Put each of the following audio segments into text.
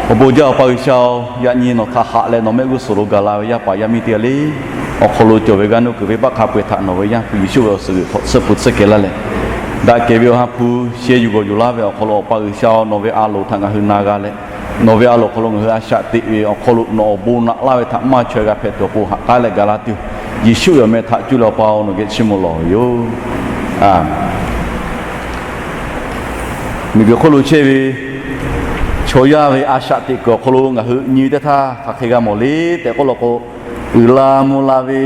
Awˬ bon jaˇ Awˬ pa G'uiˬsha-oˬ, yaꞈ nyi nawˬ hk'aˬ haꞈ leh nawˬ mehˆ g'uˇ suhˍ lo gaˬ la ve yaˇ paˍ yaˇ miˇ teˇ g'aˇ le, awˬ hk'aw lo cawˬ ve g'aˇ nuˇ kuiˬ venˇbaˆ hk'a peu-eˬ htaꞈ nawˬ ve Yaˇ hpu Yeˍsuˆ ve awˬ suhˍ g'uiˬ hk'awꞈ tsuhˇ hpu tsuhˇ kehˬ laˇ leh, daꞈ kehˬ ve Awˬ ha hpu sheh yuˬ g'awˬ yuˬ laˇ ve awˬ hk'aw lo Awˬ pa G'uiˬsha-oˬ, nawˬ ve a loˍ htaꞈ ngaˬ hui na g'a leh, nawˬ ve a loˍ awˬ hk'aw lo ngaˬ hui a shaꞈ teꞈ ve awˬ hk'aw lo nawˬ awˬ bon naꞈ laˇ ve htaꞈ maˇ chaweh g'a hpehꞈ tuˬ awˬ pon haꞈ k'aˉ leh gaˬ laˇ tuˬ, Yeˍsuˆ ve awˬ meh htaꞈ cuˇ leh Awˬ pa-oˬ, nawˬ geh chiˇ mvuh lawˬ ve yoˬ. Miˬguiˬ hk'oˆ lo chehˇ ve chaw yaˇ ve a shaꞈ teꞈ kuiˬ awˬ hk'aw lo ngaˬ hui nyi teˇ htaˇ hk'aˬ hk'e g'a mawˬ le tehꞈ k'oˆ law k'o, uiˍ la mvuh la ve,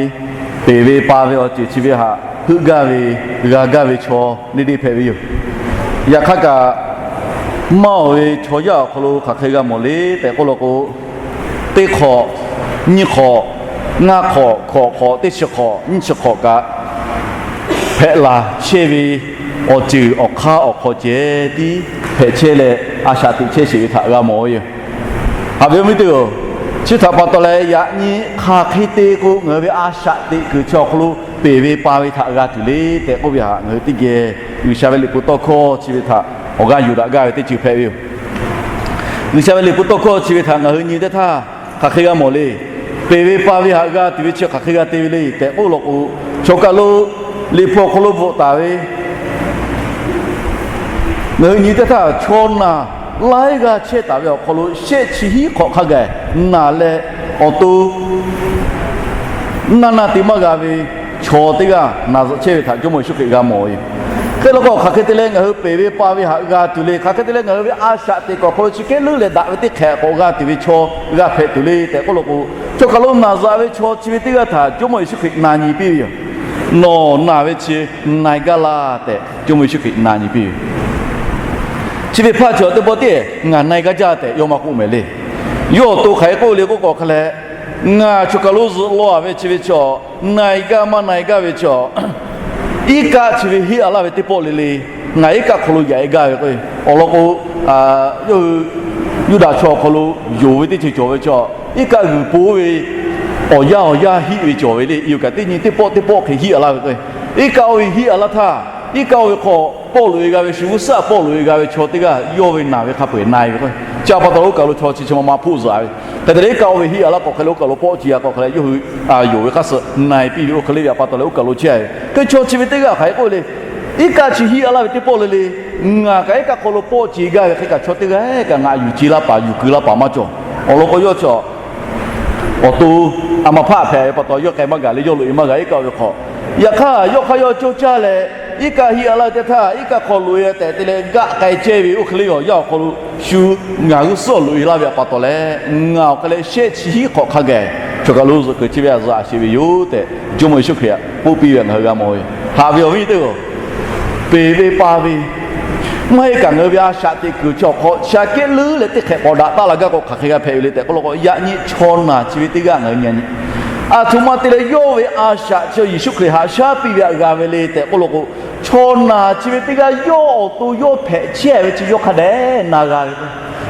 peˬ ve pa ve awˬ ceuˬ chi ve htaꞈ heuˆ gaˇ ve, g'a gaˇ ve chaw neˇ deˇ hpehꞈ ve yoˬ. Yaꞈ hk'aˇ kaꞈ, maˇ awˬ ve chaw yaˇ awˬ hk'aw lo hk'aˬ hk'e g'a mawˬ le tehꞈ k'oˆ law k'o, teˇ hk'awꞈ, nyiˇ hk'awꞈ, ngaˇ hk'awꞈ, hkawꞈ hk'awꞈ, teˇ chi hk'awꞈ, nyiˇ chi hk'awꞈ kaꞈ hpehꞈ laˬ chehˇ ve awˬ ceuˬ awˬ hk'aˇ awˬ hk'aw ceh tiˉ hpehꞈ chehˇ leh, a shaꞈ teꞈ chehˇ sheˍ ve htaꞈ g'a mawˬ ve yoˬ. Haꞈ ve awˬ viˉ teˇ-oˬ, chi htaꞈ pa taw leh yaꞈ nyi hk'aˬ hk'e te k'o, ngaˬ hui ve a shaꞈ teꞈ kuiˬ chi awˬ hk'aw lo peˬ ve pa ve htaꞈ g'a tuˬ le tehꞈ k'oˆ ve htaꞈ ngaˬ hui teˇ geh G'uiˬsha ve liꞈ hpu tawˇ hkawˇ chi ve htaꞈ awˬ g'aˇ yuˬ daꞈ gaˇ ve teˇ ceuˬ hpehꞈ ve yoˬ. G'uiˬsha ve liꞈ hpu tawˇ hkawˇ chi ve htaꞈ ngaˬ hui nyi teˇ htaˇ hk'aˬ hk'e g'a mawˬ le. Peˬ ve pa ve htaꞈ g'a tuˬ ve chi hk'aˬ hk'e g'a te ve le tehꞈ k'oˆ law k'o, chaw kaˬ lo liꞈ hpu awˬ hk'aw lo bvuhꞈ taˍ ve, ngaˬ hui nyi teˇ htaˇ, chaw naˬ laiˉ g'aˇ chehˇ taˍ ve awˬ hk'aw lo shehˆ chi hiˉ hk'awꞈ hk'a gaˬ naˬ leh, awˬ to naˇ naˇ te maˇ g'a ve chaw teˇ g'aˇ naˬ zuhꞈ chehˇ ve htaꞈ Jawˇmawˇ Yeˍsuˆ Hkriꞈ g'a mawˬ ve yoˬ. Hk'e law k'o, hk'aˬ hk'e te leh ngaˬ hui peˬ ve pa ve htaꞈ g'a tuˬ le, hk'aˬ hk'e te leh ngaˬ hui ve a shaꞈ teꞈ kuiˬ awˬ hk'aw lo chi hkehˉ leuˉ leh daꞈ ve teˇ hk'ehꞈ k'awꞈ g'a tuˬ ve chaw g'a hpehꞈ tuˬ le tehꞈ k'oˆ law k'o, chaw kaˬ lo naˬ zuhꞈ ve chaw chi ve teˇ g'aˇ htaꞈ Jawˇmawˇ Yeˍsuˆ Hkriꞈ na nyi piˇ ve yoˬ. Nawˬ naˬ ve chi na-e gaˇ laˇ tehꞈ Jawˇmawˇ Yeˍsuˆ Hkriꞈ na nyi piˇ ve yoˬ. Chi ve hpaˇ chi awˬ teˇ pawˆ tiˉ ngaˬ na-e gaˇ jaˇ tehꞈ yawˇ maˇ k'oˆ mehˍ le. Yawˇ awˬ to hk'aˬ hk'e k'oˆ le k'oˆ k'o hk'a leh, ngaˬ chaw kaˬ lo zuhꞈ law-a ve chi ve chaw, na-e gaˇ maˇ na-e gaˇ ve chaw, iˉ kaˆ chi ve heˆ-a laˇ ve teˇ pawˆ le le, ngaˬ iˉ kaˆ hk'aw lo yaꞈ-e gaˇ ve k'o, awˬ lawn k'o, yawˇ hui Yuˇdaꞈ chaw awˬ hk'aw lo yonˍ ve teˇ ceuˬ cawˬ ve chaw, iˉ kaˆ g'uiˬ po ve awˬ yanˇ awˬ yanˇ heˆ ve cawˬ ve le. Yoˬ kaꞈ teˇ nyi teˇ pawˆ teˇ pawˆ hk'e heˆ-a laˇ ve k'o, iˉ kaˆ oˇ ve heˆ-a laˇ htaˇ, iˉ kaˆ oˇ ve hk'aw pawˆ loꞈ-e g'a ve, shu g'uˇ suhˉ pawˆ loꞈ-e g'a ve chaw teˇ g'aˇ yawˇ ve naˬ ve hk'a peu-eˬ na-e ve k'o, chi pa taw leh oˇ kaˬ lo chaw chi chi ma ma hpoˆ zuhꞈ-a ve. Hk'e te leh iˉ kaˆ oˇ ve heˆ-a laˇ k'o hk'e leh oˇ kaˬ lo pawˆ ci g'a k'o hk'e leh yawˇ hui yonˍ ve hk'a suh na-e piˇ ve oˇ hk'e le ve pa taw leh oˇ kaˬ lo chehˇ-a ve. Hk'e chaw chi ve teˇ g'aˇ hk'aˬ hk'e k'oˆ le, iˉ kaˆ chi heˆ-a laˇ ve teˇ pawˆ le le, ngaˬ kaꞈ iˉ kaˆ hk'aw lo pawˆ ce gaˇ ve hk'e kaꞈ chaw teˇ g'aˇ kaꞈ ngaˬ yuˬ ce laˇ paˍ yuˬ keu laˇ paˍ maˇ cawˬ. Awˬ lawn k'o yawˇ chi awˬ to a ma hpaˆ hpehꞈ ve pa taw yawˇ k'ai maˇ gaˬ leh yawˇ loꞈ-e maˇ g'a iˉ kaˆ oˇ ve hk'aw. Yaꞈ hk'aˇ yawˇ hk'aˇ yawˇ cawˇ caˇ leh, iˉ kaˆ heˆ-a laˇ ve teˇ htaˇ iˉ kaˆ hk'aw loꞈ-e tehꞈ te leh gaˆ k'ai chehˇ ve oˇ hk'e le, awˬ yanˇ awˬ hk'aw lo shu ngaˬ g'uˇ suhˉ loꞈ-e laˇ ve pa taw leh, ngaˬ awˬ hk'e leh shehˆ chi hiˉ hk'awꞈ hk'a gaˬ chaw kaˬ lo zuhꞈ kuiˬ chi ve a zuhꞈ sheˍ ve yoˬ tehꞈ Jawˇmawˇ Yeˍsuˆ Hkriꞈ k'oˆ piˇ ve ngaˬ hui g'a mawˬ ve. Haꞈ ve awˬ viˉ teˇ-oˬ, peˬ ve pa ve maˇ heˆ kaꞈ ngaˬ hui ve a shaꞈ teꞈ kuiˬ chi awˬ hk'aw shaˍ kehˉ leuˉ leh teˇ hk'ehꞈ k'awꞈ daꞈ taˇ la gaˇ k'o hk'aˬ hk'e g'a hpehꞈ ve le tehꞈ k'oˆ law k'o, yaꞈ nyi chaw naˬ chi ve teˇ g'aˇ ngaˬ hui nyi nyi, aˬ htoꞈ ma te leh yawˇ ve a shaꞈ chi Yeˍsuˆ Hkriꞈ haꞈ shaˉ piˇ ve htaꞈ g'a ve le tehꞈ k'oˆ law k'o, chaw naˬ chi ve teˇ g'aˇ yawˇ awˬ to yawˇ hpehꞈ chehˇ ve chi yawˇ hk'a dehꞈ na g'a ve k'o,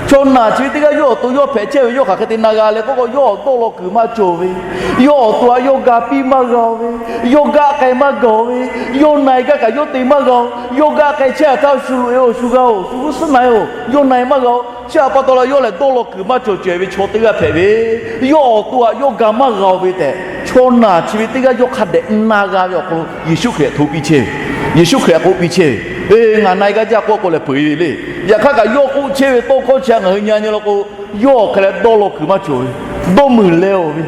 chaw naˬ chi ve teˇ g'aˇ yawˇ awˬ to yawˇ hpehꞈ chehˇ ve yawˇ hk'aˬ hk'e te na g'a leh k'oˆ k'o, yawˇ awˬ dawˇ law kuiˬ maˇ cawˬ ve, yawˇ awˬ to htaꞈ yawˇ ga piˇ maˇ g'a-o ve, yawˇ gaˆ k'ai maˇ gaˬ-o ve, yawˇ na-e gaˇ kaꞈ yawˇ te maˇ g'a-o, yawˇ gaˆ k'ai chehˇ htaˇ shu loꞈ-e-oˬ, shu g'a-oˬ, shu g'uˇ suhˉ na-e-oˬ, yawˇ na-e maˇ g'a-o. Chi htaꞈ pa taw leh yawˇ lehˬ dawˇ law kuiˬ maˇ cawˬ caweh ve chaw teˇ g'aˇ hpehꞈ ve, yawˇ awˬ to htaꞈ yawˇ ga maˇ g'a-o ve tehꞈ, chaw naˬ chi ve teˇ g'aˇ yawˇ hk'a dehꞈ na g'a ve awˬ hk'aw lo Yeˍsuˆ Hkriꞈ htaꞈ k'oˆ piˇ chehˇ ve, Yeˍsuˆ Hkriꞈ htaꞈ k'oˆ piˇ chehˇ ve, Ngaˬ na-e gaˇ jaˇ k'oˆ k'o lehˬ peuˬ-e ve le. Yaꞈ hk'aˇ kaꞈ yawˇ k'oˆ chehˇ ve tawˇ hkawˇ chi htaꞈ ngaˬ hui nyi nyi law k'o, yawˇ awˬ hk'e leh dawˇ law kuiˬ maˇ cawˬ ve, dawˇ meuˍ leh-oˬ ve,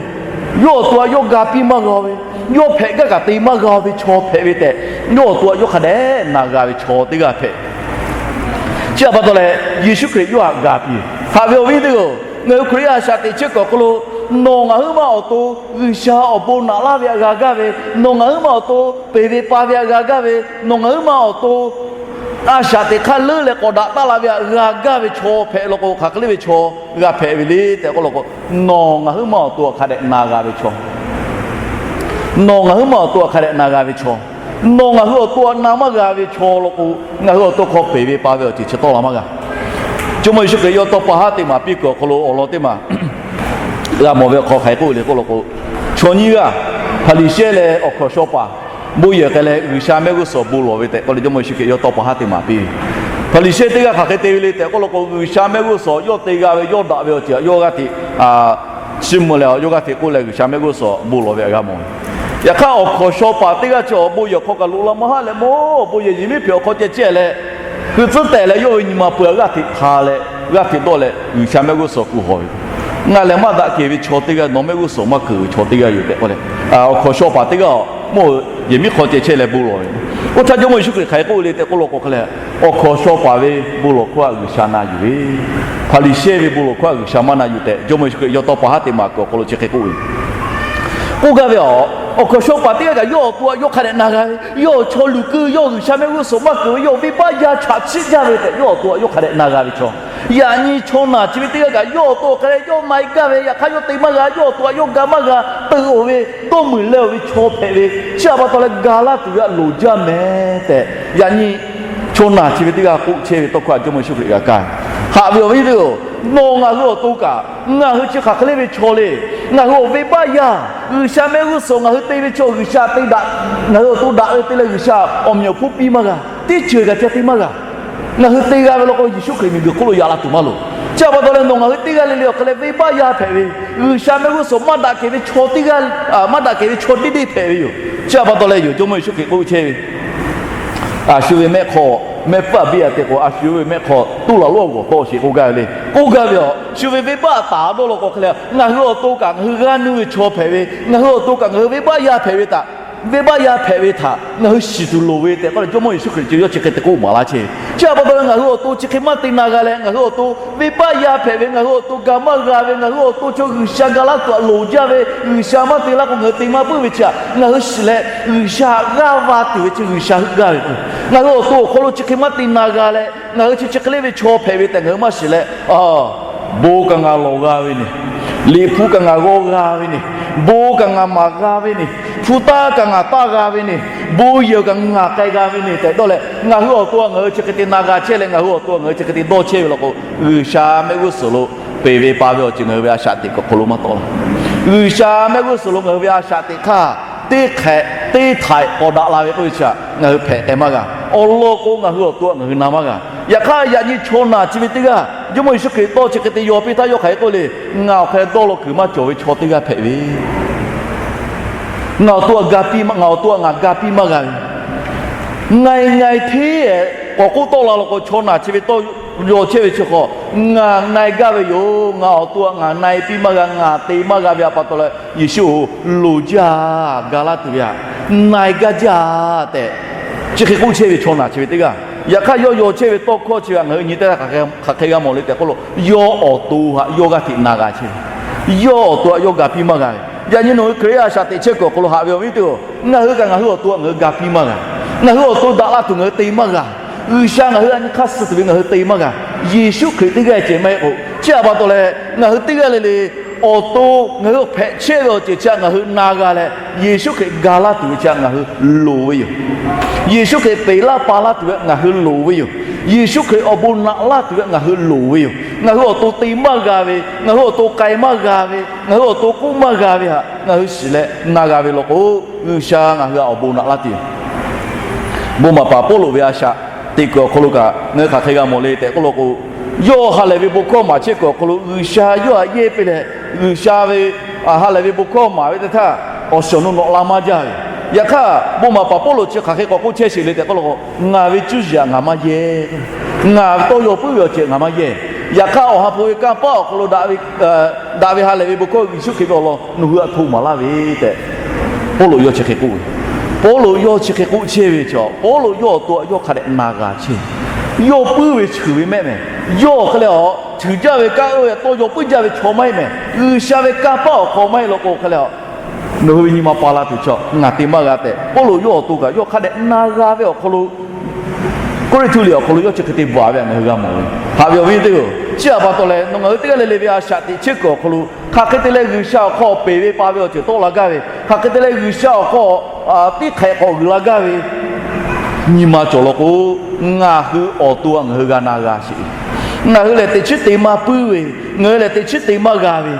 yawˇ awˬ to htaꞈ yawˇ ga piˇ maˇ g'a-o ve, yawˇ hpehꞈ gaˇ kaꞈ te maˇ g'a-o ve chaw hpehꞈ ve tehꞈ, yawˇ awˬ to htaꞈ yawˇ hk'a dehꞈ na g'a ve chaw teˇ g'aˇ hpehꞈ. Chi htaꞈ pa taw leh Yeˍsuˆ Hkriꞈ yawˇ htaꞈ ga piˇ. Haꞈ ve awˬ viˉ teˇ-oˬ, ngaˬ hui Hkriꞈ yaˇ a shaꞈ teꞈ chehˇ kuiˬ awˬ hk'aw lo, nawˬ ngaˬ huiˉ ma awˬ to G'uiˬsha awˬ bon naꞈ laˇ ve htaꞈ g'a gaˇ ve, nawˬ ngaˬ huiˉ ma awˬ to peˬ ve pa ve htaꞈ g'a gaˇ ve, nawˬ ngaˬ huiˉ ma awˬ to a shaꞈ teꞈ hk'aˇ leuˉ leh k'awꞈ daꞈ taˇ la ve htaꞈ g'a gaˇ ve chaw hpehꞈ law k'o, hk'aˬ hk'e le ve chaw g'a hpehꞈ ve le tehꞈ k'oˆ law k'o, nawˬ ngaˬ huiˉ ma awˬ to htaꞈ hk'a dehꞈ na g'a ve chaw, nawˬ ngaˬ huiˉ ma awˬ to htaꞈ hk'a dehꞈ na g'a ve chaw, nawˬ ngaˬ hui awˬ to htaꞈ na maˇ g'a ve chaw law k'o, ngaˬ hui awˬ to hk'aw peˬ ve pa ve awˬ ceuˬ chi tawˆ la maˇ g'a. Jawˇmawˇ Yeˍsuˆ Hkriꞈ yawˇ tawˇ pa haˉ teˇ maˬ piˇ kuiˬ awˬ hk'aw lo awˬ lawn teˇ maˬ g'a mawˬ ve awˬ hk'aw hk'aˬ hk'e k'oˆ le k'oˆ law k'o, chaw nyiˇ g'aˇ Hpaˍriˍsehˇ leh awˬ hkawnˍ shaw paˍ bon yehˬ k'ai leh G'uiˬsha mehˆ g'uˇ suhˍ awˬ bon lawˬ ve tehꞈ k'oˆ leh Jawˇmawˇ Yeˍsuˆ Hkriꞈ yawˇ tawˇ pa haˉ teˇ maˬ piˇ ve. Hpaˍriˍsehˇ teˇ g'aˇ hk'aˬ hk'e te ve le tehꞈ k'oˆ law k'o, G'uiˬsha mehˆ g'uˇ suhˍ yawˇ te g'a ve, yawˇ daꞈ ve awˬ ceuˬ htaꞈ yawˇ g'aˇ hteꞈ chiˇ mvuh leh, yawˇ g'aˇ hteꞈ k'oˆ leh G'uiˬsha mehˆ g'uˇ suhˍ bon lawˬ ve htaꞈ g'a mawˬ ve. Yaꞈ hk'aˇ, awˬ hkawnˍ shaw paˍ teˇ g'aˇ chi awˬ bon yehˬ awˬ hk'aw kaꞈ loꞈ la maˇ haˆ leh, mawˇ awˬ bon yehˬ yehˬ miˉ hpehꞈ awˬ hk'aw ceh ceh leh, hkui tcuhˉ tehˬ leh yawˇ ve nyi ma peuˬ htaꞈ g'aˇ hteꞈ hta leh, g'aˇ hteꞈ dawˆ leh G'uiˬsha mehˆ g'uˇ suhˍ kuˬ hawˬ ve. Ngaˬ lehˬ maˇ daꞈ kehˬ ve chaw teˇ g'aˇ, nawˬ mehˆ g'uˇ suhˍ maˇ keunˍ ve chaw teˇ g'aˇ yoˬ tehꞈ k'oˆ leh, awˬ hkawnˍ shaw paˍ teˇ g'aˇ mawˇ yehˬ miˉ hk'aw ceh chehˇ leh bon lawˬ ve. Oˇ htaˇ Jawˇmawˇ Yeˍsuˆ Hkriꞈ hk'aˬ hk'e k'oˆ le tehꞈ k'oˆ law k'o hk'e leh, awˬ hkawnˍ shaw paˍ ve bon lawˬ hkawˇ htaꞈ G'uiˬsha na yuˬ ve, Hpaˍriˍsehˇ ve bon lawˬ hkawˇ htaꞈ G'uiˬsha maˇ na yuˬ tehꞈ Jawˇmawˇ Yeˍsuˆ Hkriꞈ yaw taw paˍ haˉ teꞈ maˍ kuiˬ awˬ hk'aw lo chi hk'e k'oˆ ve. K'oˆ gaˇ ve, awˬ hkawnˍ shaw paˍ teˇ g'aˇ kaꞈ yawˇ awˬ to htaꞈ yawˇ hk'a dehꞈ na g'a ve, yawˇ awˬ chaw luˬ keu, yawˇ G'uiˬsha mehˆ g'uˇ suhˍ maˇ keunˍ ve, yawˇ venˇbaˆ yaˇ chaꞈ chiˆ jaˇ ve tehꞈ yawˇ awˬ to htaꞈ yawˇ hk'a dehꞈ na g'a ve chaw. Yaꞈ nyi chaw naˬ chi ve teˇ g'aˇ kaꞈ yawˇ awˬ to hk'a dehꞈ yawˇ na-e gaˇ ve, yaꞈ hk'aˇ yawˇ te maˇ g'a, yawˇ awˬ to htaꞈ yawˇ ga maˇ g'a, teuꞈ-oˬ ve, dawˇ muiˬ leh-oˬ ve chaw hpehꞈ ve, chi htaꞈ pa taw leh ga laˇ tuˬ ve htaꞈ loˍ jaˇ mehˍ tehꞈ, yaꞈ nyi chaw naˬ chi ve teˇ g'aˇ k'oˆ chehˇ ve tawˇ hkawˇ htaꞈ Jawˇmawˇ Yeˍsuˆ Hkriꞈ g'a kaˇ ve. Haꞈ ve awˬ viˉ teˇ-oˬ, nawˬ ngaˬ hui awˬ to kaꞈ, ngaˬ hui chi hk'aˬ hk'e le ve chaw le. Ngaˬ hui awˬ venˇbaˆ yaˇ, G'uiˬsha mehˆ g'uˇ suhˍ ngaˬ hui te ve chaw, G'uiˬsha te daꞈ, ngaˬ hui awˬ to daꞈ ve te leh G'uiˬsha awˬ meꞈ awˬ hponˇ piˇ maˇ g'a, teˇ ceuˬ kaꞈ ca te maˇ g'a. Ngaˬ hui te g'a ve law k'o, Yeˍsuˆ Hkriꞈ miˬguiˬ hk'oˆ lo yaꞈ la tuˬ maˇ loˍ. Chi htaꞈ pa taw leh nawˬ ngaˬ hui teˇ g'aˇ le le awˬ hk'e leh venˇbaˆ yaˇ hpehꞈ ve, G'uiˬsha mehˆ g'uˇ suhˍ maˇ daꞈ kehˬ ve chaw teˇ g'aˇ, maˇ daꞈ kehˬ ve chaw deˇ deˇ hpehꞈ ve yoˬ. Chi htaꞈ pa taw leh yoˬ, Jawˇmawˇ Yeˍsuˆ Hkriꞈ k'oˆ chehˇ ve, a shu ve mehˆ hk'aw, mehˆ hpfuhˇ a biˇ a te k'o, a shu ve mehˆ hk'aw tuˇ laˬ lonˉ g'awˬ tawˆ sheˍ k'oˆ gaˇ ve le. K'oˆ gaˇ ve, a shu ve venˇbaˆ taˍ dawˇ law k'o hk'e leh, ngaˬ hui awˬ to kaꞈ ngaˬ hui g'aˇ nuˇ ve chaw hpehꞈ ve, ngaˬ hui awˬ to kaꞈ ngaˬ hui venˇbaˆ yaˇ hpehꞈ ve htaꞈ, venˇbaˆ yaˇ hpehꞈ ve htaꞈ ngaˬ hui shiˍ tuˬ loˍ ve tehꞈ k'oˆ leh, Jawˇmawˇ Yeˍsuˆ Hkriꞈ chi yawˇ chi hk'e te k'oˆ maˍ laˇ chehˇ ve. Chi htaꞈ pa taw leh ngaˬ hui awˬ to chi hk'e maˇ te na g'a leh, ngaˬ hui awˬ to venˇbaˆ yaˇ hpehꞈ ve, ngaˬ hui awˬ to ga maˇ g'a ve, ngaˬ hui awˬ to chaw G'uiˬsha ga laˇ tuˬ htaꞈ loˍ jaˇ ve, G'uiˬsha maˇ te laˇ k'o ngaˬ hui te maˇ puiˉ ve chi htaꞈ ngaˬ hui shiˍ leh, G'uiˬsha g'aˇ va tuˬ ve chi G'uiˬsha heuˆ gaˇ ve k'o, ngaˬ hui awˬ to awˬ hk'aw lo chi hk'e maˇ te na g'a leh, ngaˬ hui chi chi hk'e le ve chaw hpehꞈ ve tehꞈ ngaˬ hui maˇ shiˍ leh, a bon kaꞈ ngaˬ lawˬ g'a ve ne, liꞈ hpu kaꞈ ngaˬ g'aw g'a ve ne, bon kaꞈ ngaˬ maˍ g'a ve ne, hpu taˇ kaꞈ ngaˬ taˇ g'a ve ne, bon yehˬ kaꞈ ngaˬ k'ai g'a ve ne tehꞈ dawˇ leh, ngaˬ hui awˬ to htaꞈ ngaˬ hui chi hk'e te na g'a chehˇ leh, ngaˬ hui awˬ to htaꞈ ngaˬ hui chi hk'e te dawˇ chehˇ ve law k'o, G'uiˬsha mehˆ g'uˇ suhˍ lo peˬ ve pa ve awˬ ceuˬ ngaˬ hui ve a shaꞈ teꞈ kuiˬ awˬ hk'aw lo maˇ tawˆ la. G'uiˬsha mehˆ g'uˇ suhˍ lo ngaˬ hui ve a shaꞈ teꞈ hk'aˇ, teˇ hk'ehꞈ teˇ htaiꞈ k'awꞈ daꞈ la ve k'oˆ ve chi htaꞈ ngaˬ hui hpehꞈ k'ai maˇ g'a. Awˬ lawn k'o, ngaˬ hui awˬ to htaꞈ ngaˬ hui na maˇ g'a. Yaꞈ hk'aˇ, yaꞈ nyi chaw naˬ chi ve teˇ g'aˇ, Jawˇmawˇ Yeˍsuˆ Hkriꞈ tawˇ chi hk'e te yaw piˇ htaˇ yawˇ hk'aˬ hk'e k'oˆ le, ngaˬ awˬ hk'e dawˇ law kuiˬ maˇ cawˬ ve chaw teˇ g'aˇ hpehꞈ ve, ngaˬ awˬ to htaꞈ ga piˇ, ngaˬ awˬ to htaꞈ ngaˬ ga piˇ maˇ g'a ve, na-e na-e hteˇ k'awꞈ k'oˆ tawˆ la law k'o, chaw naˬ chi ve tawˇ yaw chehˇ ve chi hk'aw, ngaˬ na-e gaˇ ve yoˬ, ngaˬ awˬ to htaꞈ ngaˬ na-e piˇ maˇ g'a, ngaˬ te maˇ g'a ve htaꞈ pa taw leh, Yeˍsuˆ-oˬ, loˍ jaˇ, ga laˇ tuˬ ve htaꞈ na-e gaˇ jaˇ tehꞈ, chi hk'e k'oˆ chehˇ ve chaw naˬ chi ve teˇ g'aˇ. Yaꞈ hk'aˇ, yawˇ yaw chehˇ ve tawˇ hkawˇ chi htaꞈ ngaˬ hui nyi teˇ htaˇ hk'aˬ hk'e g'a mawˬ le tehꞈ k'oˆ lo, yawˇ awˬ to htaꞈ yawˇ g'aˇ hteꞈ na g'a chehˇ ve, yawˇ awˬ to htaꞈ yawˇ ga piˇ maˇ g'a ve. Yaꞈ nyi nawˬ hui Hkriꞈ yaˇ a shaꞈ teꞈ chehˇ kuiˬ awˬ hk'aw lo haꞈ ve awˬ viˉ teˇ-oˬ, ngaˬ hui kaꞈ ngaˬ hui awˬ to htaꞈ ngaˬ hui ga piˇ maˇ g'a. Ngaˬ hui awˬ to daꞈ la tuˬ ngaˬ hui te maˇ g'a. G'uiˬsha ngaˬ hui a nyi hk'aˇ suh tuˬ ve ngaˬ hui te maˇ g'a. Yeˍsuˆ Hkriꞈ teˇ g'aˇ ceh maˇ heˆ k'o, chi htaꞈ pa taw leh ngaˬ hui teˇ g'aˇ le le awˬ to ngaˬ hui hpehꞈ chehˇ ve awˬ ceuˬ chi htaꞈ ngaˬ hui na g'a leh, Yeˍsuˆ Hkriꞈ ga laˇ tuˬ ve chi htaꞈ ngaˬ hui loˍ ve yoˬ. Yeˍsuˆ Hkriꞈ peꞈ laˇ pa laˇ tuˬ ve ngaˬ hui loˍ ve yoˬ. Yeˍsuˆ Hkriꞈ awˬ bon naꞈ laˇ tuˬ ve ngaˬ hui loˍ ve yoˬ. Ngaˬ hui awˬ to te maˇ g'a ve, ngaˬ hui awˬ to k'ai maˇ g'a ve, ngaˬ hui awˬ to k'oˆ maˇ g'a ve htaꞈ ngaˬ hui shiˍ leh na g'a ve law k'o, G'uiˬsha ngaˬ hui htaꞈ awˬ bon naꞈ laˇ tuˬ yoˬ. Bon maˍ paˍ Pawˇluꞈ ve a shaꞈ teꞈ kuiˬ awˬ hk'aw lo kaꞈ ngaˬ hui hk'aˬ hk'e g'a mawˬ le tehꞈ k'oˆ law k'o, yawˇ ha lehˬ ve bon hkawˇ maˍ chehˇ kuiˬ awˬ hk'aw lo G'uiˬsha yawˇ htaꞈ yehˇ piˇ leh, G'uiˬsha ve ha lehˬ ve bon hkawˇ maˍ ve teˇ htaˇ, awˬ shiˍ awˬ nu nawꞈ la maˇ jaˇ ve. Yaꞈ hk'aˇ, bon maˍ paˍ Pawˇluꞈ chi hk'aˬ hk'e k'awꞈ k'oˆ chehˇ sheˍ le tehꞈ k'oˆ law k'o, ngaˬ ve cuˇ yiˍ htaꞈ ngaˬ maˇ yehˇ, ngaˬ tawˇ yaw puiˉ ve awˬ ceuˬ ngaˬ maˇ yehˇ. Yaꞈ hk'aˇ, awˬ ha hpu ve kanˇ paˆ awˬ hk'aw lo daꞈ ve daꞈ ve ha lehˬ ve bon hkawˇ Yeˍsuˆ Hkriꞈ ve awˬ lawn nawˬ hui htaꞈ hto maˍ laˇ ve tehꞈ, Pawˇluꞈ yawˇ chi hk'e k'oˆ ve. Pawˇluꞈ yawˇ chi hk'e k'oˆ chehˇ ve chaw, Pawˇluꞈ yawˇ awˬ to htaꞈ yawˇ hk'a dehꞈ na g'a chehˇ. Yawˇ puiˉ ve cheuˬ ve mehˆ mehˍ. Yawˇ hk'e leh a, cheuˬ jaˇ ve kanˉ oˇ ve tawˇ yaw puiˉ jaˇ ve chaw maˇ heˆ mehˍ. G'uiˬsha ve kanˇ paˆ awˬ hk'aw maˇ heˆ law k'o hk'e leh a, nawˬ hui ve nyi ma pa la tuˬ chaw ngaˬ te maˇ g'a tehꞈ, Pawˇluꞈ yawˇ awˬ to kaꞈ yawˇ hk'a dehꞈ na g'a ve awˬ hk'aw lo, Kawˇrenˍhtuˆ liꞈ awˬ hk'aw lo yawˇ chi hk'e te bvuhꞈ ve htaꞈ ngaˬ hui g'a mawˬ ve. Haꞈ ve awˬ viˉ teˇ-oˬ, chi htaꞈ pa taw leh nawˬ ngaˬ hui teˇ g'aˇ le le ve a shaꞈ teꞈ chehˇ kuiˬ awˬ hk'aw lo, hk'aˬ hk'e te leh G'uiˬsha awˬ hk'aw peˬ ve pa ve awˬ ceuˬ tawˆ la gaˇ ve, hk'aˬ hk'e te leh G'uiˬsha awˬ hk'aw tiˉ hk'ehꞈ k'awꞈ g'uiˬ la gaˇ ve nyi ma cawˬ law k'o, ngaˬ hui awˬ to htaꞈ ngaˬ hui g'a na g'a sheˍ. Ngaˬ hui lehˬ teꞈ chiˉ te maˇ puiˉ ve, ngaˬ hui lehˬ teꞈ chiˉ te maˇ g'a ve,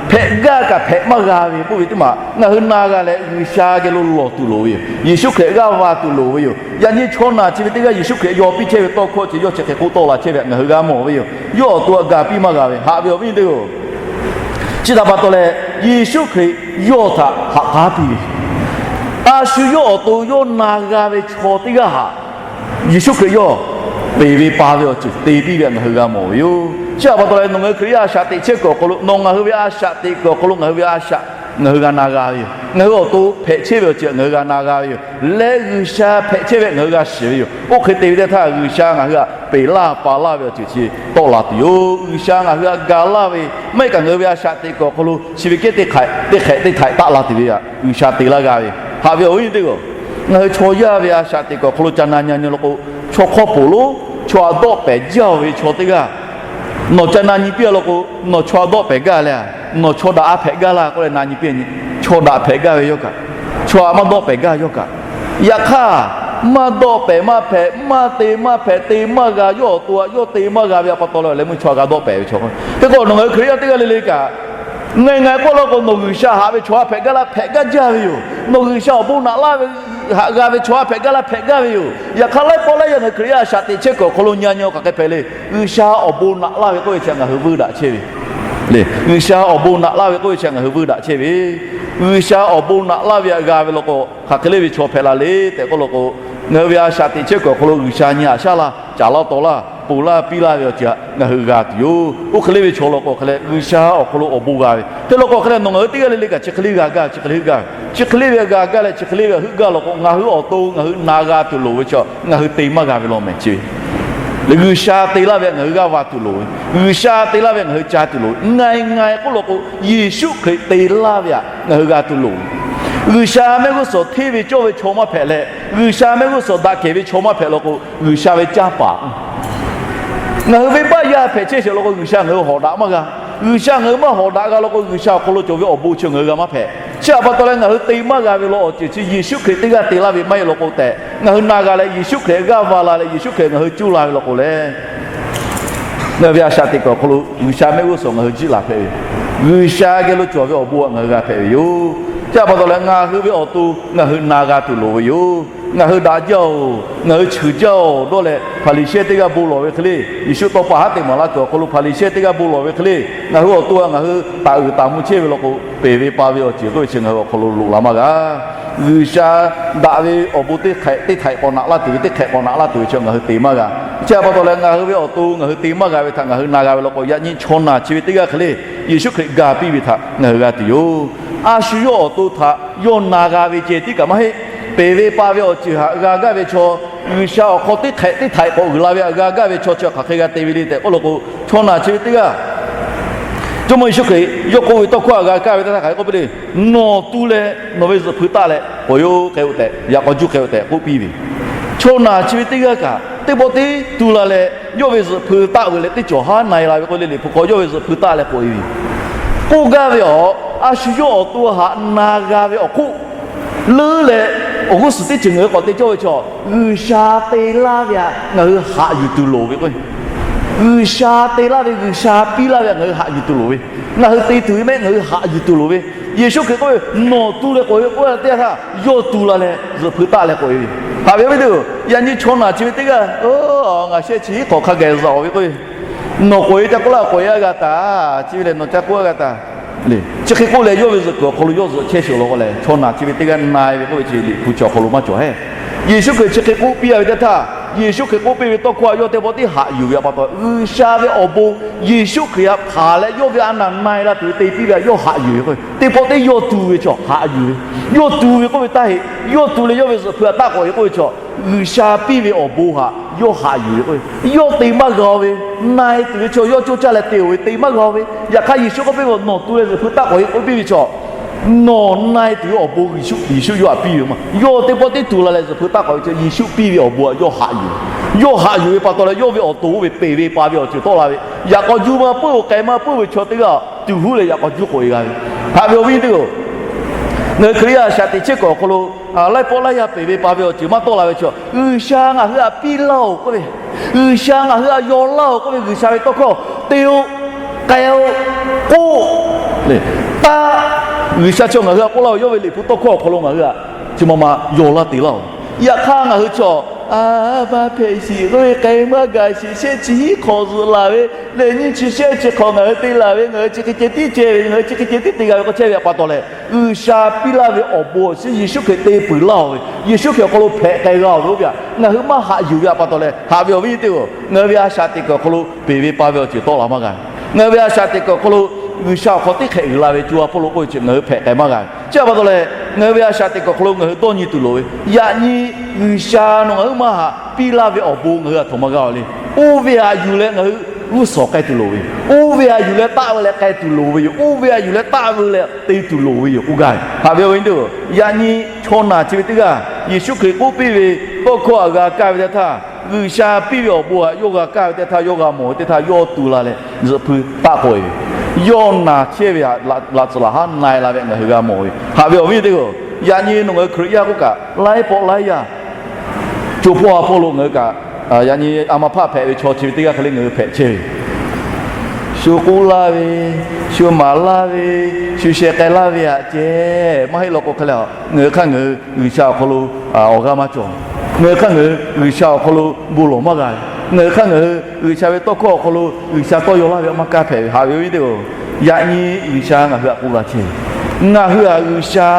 hpehꞈ gaˇ kaꞈ hpehꞈ maˇ g'a ve k'oˆ ve teˇ maˬ ngaˬ hui na g'a leh, G'uiˬsha geh lo lawˬ tuˬ loˍ ve yoˬ. Yeˍsuˆ Hkriꞈ g'aˇ va tuˬ loˍ ve yoˬ. Yaꞈ nyi chaw naˬ chi ve teˇ g'aˇ Yeˍsuˆ Hkriꞈ yaw piˇ chehˇ ve tawˇ hkawˇ chi yawˇ chi hk'e k'oˆ tawˆ la chehˇ ve htaꞈ ngaˬ hui g'a mawˬ ve yoˬ. Yawˇ awˬ to htaꞈ ga piˇ maˇ g'a ve, haꞈ ve awˬ viˉ teˇ-oˬ, chi htaꞈ pa taw leh, Yeˍsuˆ Hkriꞈ yawˇ htaꞈ haꞈ k'aˉ piˇ ve, a shu yawˇ awˬ to yawˇ na g'a ve chaw teˇ g'aˇ htaꞈ Yeˍsuˆ Hkriꞈ yawˇ peˬ ve pa ve awˬ ceuˬ te piˇ ve htaꞈ ngaˬ hui g'a mawˬ ve yoˬ. Chi htaꞈ pa taw leh, nawˬ ngaˬ hui Hkriꞈ yaˇ a shaꞈ teꞈ chehˇ kuiˬ awˬ hk'aw lo, nawˬ ngaˬ hui ve a shaꞈ teꞈ kuiˬ awˬ hk'aw lo ngaˬ hui ve a shaꞈ ngaˬ hui g'a na g'a ve yoˬ. Ngaˬ hui awˬ to hpehꞈ chehˇ ve awˬ ceuˬ ngaˬ hui g'a na g'a ve yoˬ. Leh G'uiˬsha hpehꞈ chehˇ ve ngaˬ hui g'a shiˍ ve yoˬ. Oˇ hk'e te ve teˇ htaˇ, G'uiˬsha ngaˬ hui htaꞈ peˬ laˇ pa laˇ ve awˬ ceuˬ chi tawˆ la tuˬ yoˬ. G'uiˬsha ngaˬ hui htaꞈ ga laˇ ve, maˇ heˆ kaꞈ ngaˬ hui ve a shaꞈ teꞈ kuiˬ awˬ hk'aw lo chi ve kehˉ teˇ hk'ehꞈ teˇ htaꞈ taˆ la tuˬ ve htaꞈ G'uiˬsha te laˇ g'a ve, haꞈ ve awˬ viˉ teˇ-oˬ, ngaˬ hui chaw yaˇ ve a shaꞈ teꞈ kuiˬ awˬ hk'aw lo ca na nyi law k'o, chaw hk'awˇ poˬ lonˉ chaw htaꞈ dawˆ pehˍ jaˇ-oˬ ve chaw teˇ g'aˇ nawˬ ca na nyi piˇ-a law k'o, nawˬ chaw htaꞈ dawˆ pehˍ gaˇ leh, nawˬ chaw daꞈ a hpehꞈ gaˇ laˇ k'oˆ leh na nyi piˇ-a nyi, chaw daꞈ hpehꞈ gaˇ ve yawˇ kaꞈ, chaw htaꞈ maˇ dawˆ pehˍ gaˇ yawˇ kaꞈ. Yaꞈ hk'aˇ, maˇ dawˆ pehˍ maˇ hpehꞈ, maˇ te maˇ hpehꞈ, te maˇ g'a, yawˇ awˬ to htaꞈ yawˇ te maˇ g'a ve htaꞈ pa taw leh, leh meuˇ chaw htaꞈ ga dawˆ pehˍ ve chaw. Hk'e k'o, nawˬ ngaˬ hui Hkriꞈ yaˇ teˇ g'aˇ le le kaꞈ, ngaˬ ngaˬ k'oˆ law k'o, nawˬ G'uiˬsha haꞈ ve chaw htaꞈ hpehꞈ gaˇ laˇ, hpehꞈ gaˇ jaˇ ve yoˬ. Nawˬ G'uiˬsha awˬ bon naꞈ laˇ ve, haꞈ g'a ve chaw htaꞈ hpehꞈ gaˇ laˇ, hpehꞈ gaˇ ve yoˬ. Yaꞈ hk'aˇ, laiˉ pawˆ laiˉ yaˇ ngaˬ hui Hkriꞈ yaˇ a shaꞈ teꞈ chehˇ kuiˬ awˬ hk'aw lo nyi nyi hk'aˬ hk'e hpehꞈ le. G'uiˬsha awˬ bon naꞈ laˇ ve k'oˆ ve chi ngaˬ hui vuiˇ daꞈ chehˇ ve le. G'uiˬsha awˬ bon naꞈ laˇ ve k'oˆ ve chi ngaˬ hui vuiˇ daꞈ chehˇ ve, G'uiˬsha awˬ bon naꞈ laˇ ve htaꞈ g'a ve law k'o, hk'aˬ hk'e le ve chaw hpehꞈ la le tehꞈ k'oˆ law k'o, ngaˬ hui ve a shaꞈ teꞈ chehˇ kuiˬ awˬ hk'aw lo G'uiˬsha nyi haꞈ shaˉ laˇ, caˍ laˇ taw laˇ, ponˬ laˇ piˇ laˇ ve awˬ ceuˬ htaꞈ ngaˬ hui g'a tuˬ yoˬ. Oˇ hk'e le ve chaw law k'o, hk'e leh G'uiˬsha awˬ hk'aw lo awˬ bon g'a ve, hk'e law k'o hk'e leh nawˬ ngaˬ hui teˇ g'aˇ le le kaꞈ chi hk'e le g'a gaˇ, chi hk'e le heuˆ gaˇ ve, chi hk'e le ve g'a gaˇ leh chi hk'e le ve heuˆ gaˇ law k'o, ngaˬ hui awˬ to ngaˬ hui na g'a tuˬ loˍ ve chi ngaˬ hui te maˇ g'a ve law mehˍ chi ve le. G'uiˬsha te laˇ ve htaꞈ ngaˬ hui g'aˇ va tuˬ loˍ ve, G'uiˬsha te laˇ ve htaꞈ ngaˬ hui ca tuˬ loˍ ve, ngaˬ ngaˬ k'oˆ law k'o, Yeˍsuˆ Hkriꞈ te laˇ ve htaꞈ ngaˬ hui g'a tuˬ loˍ ve. G'uiˬsha mehˆ g'uˇ suhˍ hteˇ ve cawˇ ve chaw maˇ hpehꞈ leh, G'uiˬsha mehˆ g'uˇ suhˍ daꞈ kehˬ ve chaw maˇ hpehꞈ law k'o, G'uiˬsha ve canˇ paˍ ngaˬ hui venˇbaˆ yaˇ hpehꞈ chehˇ sheˍ law k'o, G'uiˬsha ngaˬ hui hawˍ daꞈ maˇ g'a. G'uiˬsha ngaˬ hui maˇ hawˍ daꞈ g'a law k'o, G'uiˬsha awˬ hk'aw lo cawˬ ve awˬ bon chi ngaˬ hui g'a maˇ hpehꞈ. Chi htaꞈ pa taw leh ngaˬ hui te maˇ g'a ve law awˬ ceuˬ chi Yeˍsuˆ Hkriꞈ teˇ g'aˇ te laˇ ve maˇ heˆ law k'o tehꞈ, ngaˬ hui na g'a leh Yeˍsuˆ Hkriꞈ g'aˇ va la leh Yeˍsuˆ Hkriꞈ ngaˬ hui cuˇ la ve law k'o leh, ngaˬ hui ve a shaꞈ teꞈ kuiˬ awˬ hk'aw lo G'uiˬsha mehˆ g'uˇ suhˍ ngaˬ hui jiˆ la hpehꞈ ve, G'uiˬsha geh lo cawˬ ve awˬ bon htaꞈ ngaˬ hui g'a hpehꞈ ve yoˬ. Chi htaꞈ pa taw leh ngaˬ hui ve awˬ to ngaˬ hui na g'a tuˬ loˍ ve yoˬ. Ngaˬ hui daꞈ jaˇ-oˬ, ngaˬ hui cheuˬ jaˇ-oˬ dawˇ leh, Hpaˍriˍsehˇ teˇ g'aˇ bon lawˬ ve hk'e le, Yeˍsuˆ tawˇ pa haˉ te maˍ laˇ kuiˬ awˬ hk'aw lo Hpaˍriˍsehˇ teˇ g'aˇ bon lawˬ ve hk'e le, ngaˬ hui awˬ to htaꞈ ngaˬ hui taˍ uiˍ taˍ mvuh chehˇ ve law k'o, peˬ ve pa ve awˬ ceuˬ k'oˆ ve chi ngaˬ hui awˬ hk'aw lo loꞈ la maˇ g'a. G'uiˬsha daꞈ ve awˬ bon teˇ hk'ehꞈ teˇ htaiꞈ k'awꞈ naꞈ laˇ tuˬ ve, teˇ hk'ehꞈ k'awꞈ naꞈ laˇ tuˬ ve chi ngaˬ hui te maˇ g'a. Chi htaꞈ pa taw leh ngaˬ hui ve awˬ to ngaˬ hui te maˇ g'a ve htaꞈ ngaˬ hui na g'a ve law k'o, yaꞈ nyi chaw naˬ chi ve teˇ g'aˇ hk'e le, Yeˍsuˆ Hkriꞈ ga piˇ ve htaꞈ ngaˬ hui g'a tuˬ yoˬ. A shu yawˇ awˬ to htaꞈ yawˇ na g'a ve ceh tiˉ kaꞈ maˇ heˆ. Peˬ ve pa ve awˬ ceuˬ htaꞈ g'a gaˇ ve chaw, G'uiˬsha awˬ hk'aw teˇ htaiꞈ teˇ htaiꞈ k'awꞈ uiˍ la ve htaꞈ g'a gaˇ ve chaw chi hk'aˬ hk'e g'a te ve le tehꞈ k'oˆ law k'o, chaw naˬ chi ve teˇ g'aˇ Jawˇmawˇ Yeˍsuˆ Hkriꞈ yawˇ k'oˆ ve tawˇ hkawˇ htaꞈ g'a kaˇ ve teˇ htaˇ hk'aˬ hk'e k'oˆ piˇ le. Nawˬ tu leh nawˬ ve zuhꞈ hpui taˆ leh k'oꞈ-e-oˬ, k'ai-o tehꞈ, yaꞈ k'aw juˇ k'ai-o tehꞈ k'oˆ piˇ ve. Chaw naˬ chi ve teˇ g'aˇ kaꞈ teˇ pawˆ teˇ tu la leh, yawˇ ve zuhꞈ hpui taˆ ve leh teˇ cawˬ haˉ na-e la ve k'oˆ le, Liꞈ hpu hk'aw yawˇ ve zuhꞈ hpui taˆ leh k'oꞈ-e ve k'oˆ gaˇ ve awˬ, a shu yawˇ awˬ to htaꞈ na g'a ve awˬ hk'oˆ leuˉ leh, awˬ g'uˇ suhˍ teˇ ceuˬ ngaˬ hui k'awꞈ te cawˇ ve chaw, G'uiˬsha te laˇ ve htaꞈ ngaˬ hui haꞈ yuˬ tuˬ loˍ ve k'o, G'uiˬsha te laˇ ve, G'uiˬsha piˇ laˇ ve htaꞈ ngaˬ hui haꞈ yuˬ tuˬ loˍ ve, ngaˬ hui te tuˬ ve mehˆ ngaˬ hui haꞈ yuˬ tuˬ loˍ ve. Yeˍsuˆ Hkriꞈ k'oˆ ve, Nawˬ tu leh k'oꞈ-e k'oˆ ve teˇ yanˇ htaˇ, yawˇ tu la leh zuhꞈ hpui taˆ leh k'oꞈ-e ve. Haꞈ ve awˬ viˉ teˇ-oˬ, yaꞈ nyi chaw naˬ chi ve teˇ g'aˇ, ngaˬ shehˆ chi hk'awꞈ hk'a gaˬ zuhꞈ-oˬ ve k'oˆ ve, Nawˬ k'oꞈ-e ca k'oˆ laˇ, k'oꞈ-e a g'a taˍ, chi ve lehˬ nawˬ ca k'oˆ a g'a taˍ le. Chi hk'e k'oˆ leh, yawˇ ve zuhꞈ kuiˬ awˬ hk'aw lo yawˇ zuhꞈ chehˇ sheˍ law k'o lehˬ, chaw naˬ chi ve teˇ g'aˇ na-e ve k'oˆ ve chi Liꞈ hpu chi awˬ hk'aw lo maˇ cawˬ hehˉ. Yeˍsuˆ Hkriꞈ chi hk'e k'oˆ piˇ a ve teˇ htaˇ, Yeˍsuˆ Hkriꞈ k'oˆ piˇ ve tawˇ hkawˇ htaꞈ yawˇ teˇ pawˆ tiˉ haꞈ yuˬ ve htaꞈ pa taw, G'uiˬsha ve awˬ bon Yeˍsuˆ Hkriꞈ htaꞈ hpanˍ leh yawˇ ve a naˬ na-e la tuˬ ve te piˇ ve htaꞈ yawˇ haꞈ yuˬ ve k'o, teˇ pawˆ teˇ yawˇ tu ve chaw haꞈ yuˬ ve, yawˇ tu ve k'oˆ ve taˇ heˆ. Yawˇ tu leh yawˇ ve zuhꞈ hpui htaꞈ taˆ k'oꞈ-e k'oˆ ve chaw, G'uiˬsha piˇ ve awˬ bon htaꞈ yawˇ haꞈ yuˬ ve k'o, yawˇ te maˇ g'a ve, na-e tuˬ ve chaw yawˇ coˇ caˇ leh te-oˬ ve te maˇ g'a ve. Yaꞈ hk'aˇ Yeˍsuˆ k'oˆ piˇ ve, Nawˬ tu leh zuhꞈ hpui taˆ k'oꞈ-e k'oˆ piˇ ve chaw, nawˬ na-e tuˬ ve awˬ bon Yeˍsuˆ, Yeˍsuˆ yawˇ htaꞈ piˇ ve maˇ. Yawˇ teˇ pawˆ teˇ tu la leh zuhꞈ hpui taˆ k'oꞈ ve chaw, Yeˍsuˆ piˇ ve awˬ bon htaꞈ yawˇ haꞈ yuˬ. Yawˇ haꞈ yuˬ ve pa taw leh yawˇ ve awˬ to oˇ ve peˬ ve pa ve awˬ ceuˬ tawˆ la ve, yaꞈ k'aw juˇ maˇ puiˉ-oˬ, k'ai maˇ puiˉ ve chaw teˇ g'aˇ tuˬ huˉ leh yaꞈ k'aw juˇ k'oꞈ-e g'a ve. Haꞈ ve awˬ viˉ teˇ-oˬ, ngaˬ hui Hkriꞈ yaˇ a shaꞈ teꞈ chehˇ kuiˬ awˬ hk'aw lo laiˉ pawˆ laiˉ yaˇ peˬ ve pa ve awˬ ceuˬ maˇ tawˆ la ve chaw, G'uiˬsha ngaˬ hui htaꞈ piˇ laˇ-oˬ k'oˆ ve, G'uiˬsha ngaˬ hui htaꞈ yaw laˇ-oˬ k'oˆ ve, G'uiˬsha ve tawˇ hkawˇ te-o, k'ai-o, k'oˆ, le. Taˇ G'uiˬsha chaw ngaˬ hui htaꞈ k'oˆ laˇ ve, yawˇ ve liꞈ hpu tawˇ hkawˇ awˬ hk'aw lo ngaˬ hui htaꞈ chi ma ma yaw laˇ te laˇ-oˬ. Yaꞈ hk'aˇ ngaˬ hui chaw, a, maˇ hpehꞈ shiˍ, k'oˆ ve k'ai maˇ gaˬ shiˍ, shehˆ chi hiˉ hk'awꞈ zuhꞈ laˬ ve, lehˬ nyiˇ chi shehˆ chi hk'awꞈ ngaˬ hui te laˬ ve, ngaˬ hui chi hk'e ceh tiˉ ceh ve, ngaˬ hui chi hk'e ceh tiˉ te g'a ve k'o chehˇ ve htaꞈ pa taw leh, G'uiˬsha piˇ laˇ ve awˬ bon awˬ shinˉ Yeˍsuˆ Hkriꞈ te peuˬ laˇ-oˬ ve, Yeˍsuˆ Hkriꞈ awˬ hk'aw lo hpehꞈ k'ai g'a-oˬ ve oˇ ve htaꞈ ngaˬ hui maˇ haꞈ yuˬ ve htaꞈ pa taw leh, haꞈ ve awˬ viˉ nyi teˇ-oˬ, ngaˬ hui ve a shaꞈ teꞈ kuiˬ awˬ hk'aw lo peˬ ve pa ve awˬ ceuˬ tawˆ la maˇ g'a ve. Ngaˬ hui ve a shaꞈ teꞈ kuiˬ awˬ hk'aw lo G'uiˬsha awˬ hk'aw teˇ hk'ehꞈ uiˍ la ve co ha Pawˇluꞈ k'oˆ ve chi ngaˬ hui hpehꞈ k'ai maˇ g'a ve. Chi htaꞈ pa taw leh, ngaˬ hui ve a shaꞈ teꞈ kuiˬ awˬ hk'aw lo ngaˬ hui dawˇ nyi tuˬ loˍ ve, yaꞈ nyi G'uiˬsha nawˬ ngaˬ huiˉ maˇ htaꞈ piˇ laˇ ve awˬ bon ngaˬ hui htaꞈ htoꞈ ma g'a-oˬ le. Oˇ ve htaꞈ yuˬ leh ngaˬ hui g'uˇ suhˍ k'ai tuˬ loˍ ve yoˬ. Oˇ ve htaꞈ yuˬ leh taˆ ve leh k'ai tuˬ loˍ ve yoˬ. Oˇ ve htaꞈ yuˬ leh taˆ ve leh te tuˬ loˍ ve yoˬ k'oˆ gaˇ ve. Haꞈ ve awˬ viˉ nyi teˇ-oˬ, yaꞈ nyi chaw naˬ chi ve teˇ g'aˇ Yeˍsuˆ Hkriꞈ k'oˆ piˇ ve tawˇ hkawˇ htaꞈ g'a kaˇ ve teˇ htaˇ, G'uiˬsha piˇ ve awˬ bon htaꞈ yawˇ g'a kaˇ ve teˇ htaˇ, yawˇ g'a mawˬ ve teˇ htaˇ, yawˇ tu la leh zuhꞈ hpui taˆ k'oꞈ-e ve, yawˇ naˬ chehˇ ve htaꞈ laꞈ tcuhˍ laꞈ haˉ na-e la ve ngaˬ hui g'a mawˬ ve. Haꞈ ve awˬ viˉ teˇ-oˬ, yaꞈ nyi nawˬ ngaˬ hui Hkriꞈ yaˇ k'oˆ kaꞈ laiˉ pawˆ laiˉ yaˇ co hpawˇ ha hpawˇ lo ngaˬ hui kaꞈ, yaꞈ nyi a ma hpaˇ hpehꞈ ve chaw chi ve teˇ g'aˇ hk'e le ngaˬ hui hpehꞈ chehˇ ve, shu k'oˆ laˇ ve, shu maˍ laˇ ve, shu sheh k'ai laˇ ve htaꞈ ceh maˇ heˆ law k'o hk'e leh, ngaˬ hui hk'aˇ ngaˬ hui G'uiˬsha awˬ hk'aw lo awˬ g'aˇ maˇ cawˬ. Ngaˬ hui hk'aˇ ngaˬ hui G'uiˬsha awˬ hk'aw lo bon lawˬ maˇ g'a ve. Ngaˬ hui hk'aˇ ngaˬ hui G'uiˬsha ve tawˇ hkawˇ awˬ hk'aw lo G'uiˬsha tawˇ yaw laˇ ve maˇ kaˇ hpehꞈ ve. Haꞈ ve awˬ viˉ teˇ-oˬ, yaꞈ nyi G'uiˬsha ngaˬ hui htaꞈ k'oˆ la chehˇ ve, ngaˬ hui htaꞈ G'uiˬsha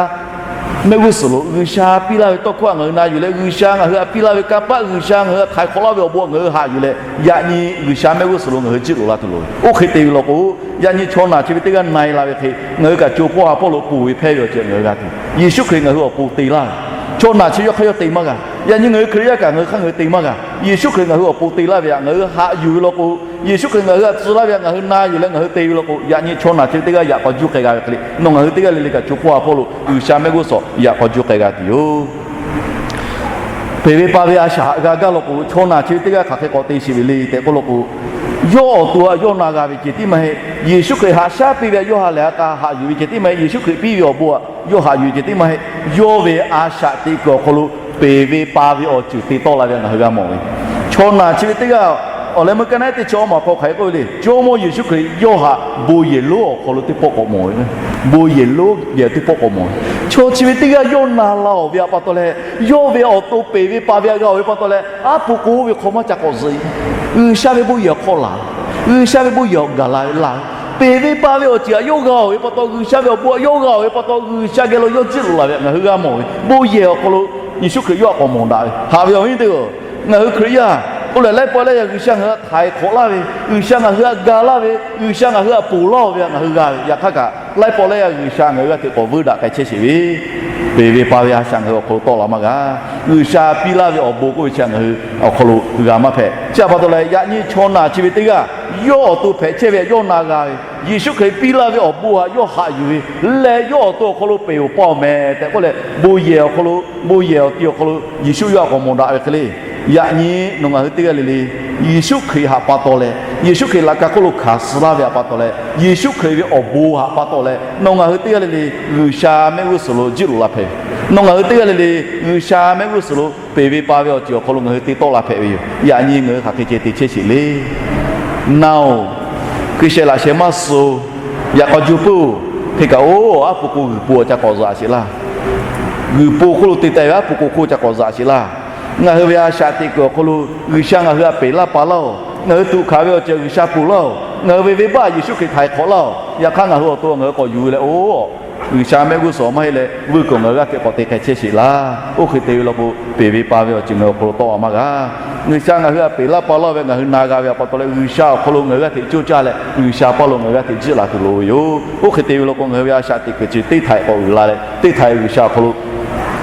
mehˆ g'uˇ suhˍ lo G'uiˬsha piˇ laˇ ve tawˇ hkawˇ htaꞈ ngaˬ hui na yuˬ leh, G'uiˬsha ngaˬ hui htaꞈ piˇ laˇ ve kanˇ paˆ, G'uiˬsha ngaˬ hui htaꞈ htaiˍ hk'awꞈ laˇ ve awˬ bon htaꞈ ngaˬ hui haꞈ yuˬ leh, yaꞈ nyi G'uiˬsha mehˆ g'uˇ suhˍ lo ngaˬ hui jiˆ loꞈ la tuˬ loˍ ve. Oˇ hk'e te ve law k'o, yaꞈ nyi chaw naˬ chi ve teˇ g'aˇ na-e la ve hk'e, ngaˬ hui kaꞈ co hpawˇ ha hpawˇ lo ponˬ ve hpehˇ ve awˬ ceuˬ ngaˬ hui g'a tuˬ, Yeˍsuˆ Hkriꞈ ngaˬ hui awˬ pon te laˇ ve, chaw naˬ chi yawˇ hk'aˇ yawˇ te maˇ g'a. Yaꞈ nyi ngaˬ hui Hkriꞈ yaˇ kaꞈ ngaˬ hui hk'aˇ ngaˬ hui te maˇ g'a. Yeˍsuˆ Hkriꞈ ngaˬ hui awˬ pon te laˇ ve htaꞈ ngaˬ hui haꞈ yuˬ ve law k'o, Yeˍsuˆ Hkriꞈ ngaˬ hui htaꞈ tcuh laˇ ve htaꞈ ngaˬ hui na yuˬ leh ngaˬ hui te ve law k'o, yaꞈ nyi chaw naˬ chi ve teˇ g'aˇ yaꞈ k'aw juˇ k'ai g'a ve hk'e le, nawˬ ngaˬ hui teˇ g'aˇ le le kaꞈ co hpawˇ ha hpawˇ lo G'uiˬsha mehˆ g'uˇ suhˍ yaꞈ k'aw juˇ k'ai g'a tuˬ yoˬ. Peˬ ve pa ve a shaꞈ haꞈ g'a gaˇ law k'o, chaw naˬ chi ve teˇ g'aˇ hk'aˬ hk'e k'awꞈ te sheˍ ve le tehꞈ k'oˆ law k'o, yawˇ awˬ to htaꞈ yawˇ na g'a ve ceh tiˉ maˇ heˆ. Yeˍsuˆ Hkriꞈ haꞈ shaˉ piˇ ve htaꞈ yawˇ ha lehˬ ha k'a haꞈ yuˬ ve ceh tiˉ maˇ heˆ. Yeˍsuˆ Hkriꞈ piˇ ve awˬ bon htaꞈ yawˇ haꞈ yuˬ ve ceh tiˉ maˇ heˆ. Yawˇ ve a shaꞈ teꞈ kuiˬ awˬ hk'aw lo peˬ ve pa ve awˬ ceuˬ te tawˆ la ve ngaˬ hui g'a mawˬ ve, chaw naˬ chi ve teˇ g'aˇ awˬ leh meuˇ kaˇ naˉ teˇ chi awˇ maˬ hk'aw hk'aˬ hk'e k'oˆ ve le. Jawˇmawˇ Yeˍsuˆ Hkriꞈ yawˇ htaꞈ bon yehˬ lonˉ awˬ hk'aw lo teˇ pawˆ k'awꞈ mawˬ ve, bon yehˬ lonˉ geh teˇ pawˆ k'awꞈ mawˬ ve, chaw chi ve teˇ g'aˇ yawˇ na la-oˬ ve htaꞈ pa taw leh, yawˇ ve awˬ to peˬ ve pa ve htaꞈ g'a-oˬ ve pa taw leh, aˉ pu k'o ve hk'aw maˇ ca k'awꞈ zuhꞈ-e. G'uiˬsha ve bon yehˬ awˬ hk'aw laˬ, G'uiˬsha ve bon yehˬ awˬ gaˬ la ve laˬ ve, peˬ ve pa ve awˬ ceuˬ htaꞈ yawˇ g'a-oˬ ve pa taw, G'uiˬsha ve awˬ bon htaꞈ yawˇ g'a-oˬ ve pa taw, G'uiˬsha geh lo yawˇ jiˆ loꞈ la ve htaꞈ ngaˬ hui g'a mawˬ ve, bon yehˬ awˬ hk'aw lo Yeˍsuˆ Hkriꞈ yawˇ htaꞈ k'awꞈ mawˬ daꞈ ve. Haꞈ ve awˬ viˉ teˇ-oˬ, ngaˬ hui Hkriꞈ yaˇ k'oˆ lehˬ, laiˉ pawˆ laiˉ yaˇ G'uiˬsha ngaˬ hui htaꞈ htaiˍ hk'awꞈ laˇ ve, G'uiˬsha ngaˬ hui htaꞈ ga laˇ ve, G'uiˬsha ngaˬ hui htaꞈ ponˬ laˇ-oˬ ve htaꞈ ngaˬ hui g'a ve, yaꞈ hk'aˇ kaꞈ laiˉ pawˆ laiˉ yaˇ G'uiˬsha ngaˬ hui g'aˇ hteꞈ k'awꞈ vuiˇ daꞈ k'ai chehˇ sheˍ ve, peˬ ve pa ve a shaꞈ ngaˬ hui awˬ hk'aw lo tawˆ la maˇ g'a. G'uiˬsha piˇ laˇ ve awˬ bon k'oˆ ve chi ngaˬ hui awˬ hk'aw lo g'a maˇ hpehꞈ. Chi htaꞈ pa taw leh, yaꞈ nyi chaw naˬ chi ve teˇ g'aˇ yawˇ awˬ to hpehꞈ chehˇ ve htaꞈ yawˇ na g'a ve, Yeˍsuˆ Hkriꞈ piˇ laˇ ve awˬ bon htaꞈ yawˇ haꞈ yuˬ ve lehˬ, yawˇ awˬ to awˬ hk'aw lo peˬ-oˬ pa-oˬ meh tehꞈ k'oˆ leh, bon yehˬ awˬ hk'aw lo, bon yehˬ awˬ ti awˬ hk'aw lo Yeˍsuˆ yawˇ htaꞈ k'awꞈ mawˬ daꞈ ve hk'e le. Yaꞈ nyi nawˬ ngaˬ hui teˇ g'aˇ le le, Yeˍsuˆ Hkriꞈ htaꞈ pa taw leh, Yeˍsuˆ Hkriꞈ laꞈ ka hk'oˆ lo hkanˍ suh laˇ ve htaꞈ pa taw leh, Yeˍsuˆ Hkriꞈ ve awˬ bon htaꞈ pa taw leh, nawˬ ngaˬ hui teˇ g'aˇ le le G'uiˬsha mehˆ g'uˇ suhˍ lo jiˆ loꞈ la hpehꞈ ve, nawˬ ngaˬ hui teˇ g'aˇ le le G'uiˬsha mehˆ g'uˇ suhˍ lo peˬ ve pa ve awˬ ceuˬ awˬ hk'aw lo ngaˬ hui te tawˆ la hpehꞈ ve yoˬ. Yaꞈ nyi ngaˬ hui hk'aˬ hk'e ceh te chehˇ sheˍ le. Na-oˬ, hkui sheh laꞈ sheh maˇ suh-oˬ, yaꞈ k'aw juˇ puiˉ-oˬ. Hk'e kaꞈ-oˬ, aˉ pu k'o g'uiˬ po awˬ ca k'awꞈ zuhꞈ sheˍ laˇ. G'uiˬ po hk'oˆ lo te teh ve aˉ pu k'o hk'oˆ ca k'awꞈ zuhꞈ sheˍ laˇ. Ngaˬ hui ve a shaꞈ teꞈ kuiˬ awˬ hk'aw lo G'uiˬsha ngaˬ hui htaꞈ peˬ laˇ pa laˇ-oˬ. Ngaˬ hui tuꞈ hkanˍ ve awˬ ceuˬ G'uiˬsha ponˬ laˇ-oˬ. Ngaˬ hui ve venˇbaˆ Yeˍsuˆ Hkriꞈ htaiˍ hk'awꞈ laˇ-oˬ. Yaꞈ hk'aˇ ngaˬ hui awˬ to ngaˬ hui k'awꞈ yuˬ leh-oˬ, G'uiˬsha mehˆ g'uˇ suhˍ maˇ heˆ leh vuiˇ kuiˬ ngaˬ hui g'aˇ hteꞈ k'awꞈ te k'ai chehˇ sheˍ laˇ. Oˇ hk'e te ve law k'o, peˬ ve pa ve awˬ ceuˬ ngaˬ hui awˬ hk'aw lo tawˆ la maˇ g'a. G'uiˬsha ngaˬ hui htaꞈ peˬ laˇ pa laˇ ve ngaˬ hui na g'a ve htaꞈ pa taw leh, G'uiˬsha awˬ hk'aw lo ngaˬ hui g'aˇ hteꞈ coˇ caˇ leh G'uiˬsha paˇ lo ngaˬ hui g'aˇ hteꞈ jiˆ la tuˬ loˍ ve yoˬ. Oˇ hk'e te ve law k'o, ngaˬ hui ve a shaꞈ teꞈ kuiˬ ceuˬ teˇ htaiꞈ k'awꞈ uiˍ la leh, teˇ htaiꞈ G'uiˬsha awˬ hk'aw lo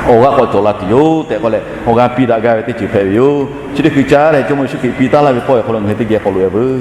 awˬ g'aˇ k'awꞈ cawˬ la tuˬ yoˬ tehꞈ k'oˆ leh, awˬ g'aˇ piˇ daꞈ gaˇ ve teˇ ceuˬ hpehꞈ ve yoˬ. Chi teˇ hkui caˇ leh Jawˇmawˇ Yeˍsuˆ Hkriꞈ piˇ taˉ laˇ ve pawˆ awˬ hk'aw lo ngaˬ hui teˇ geh k'awꞈ loꞈ-e veuˬ.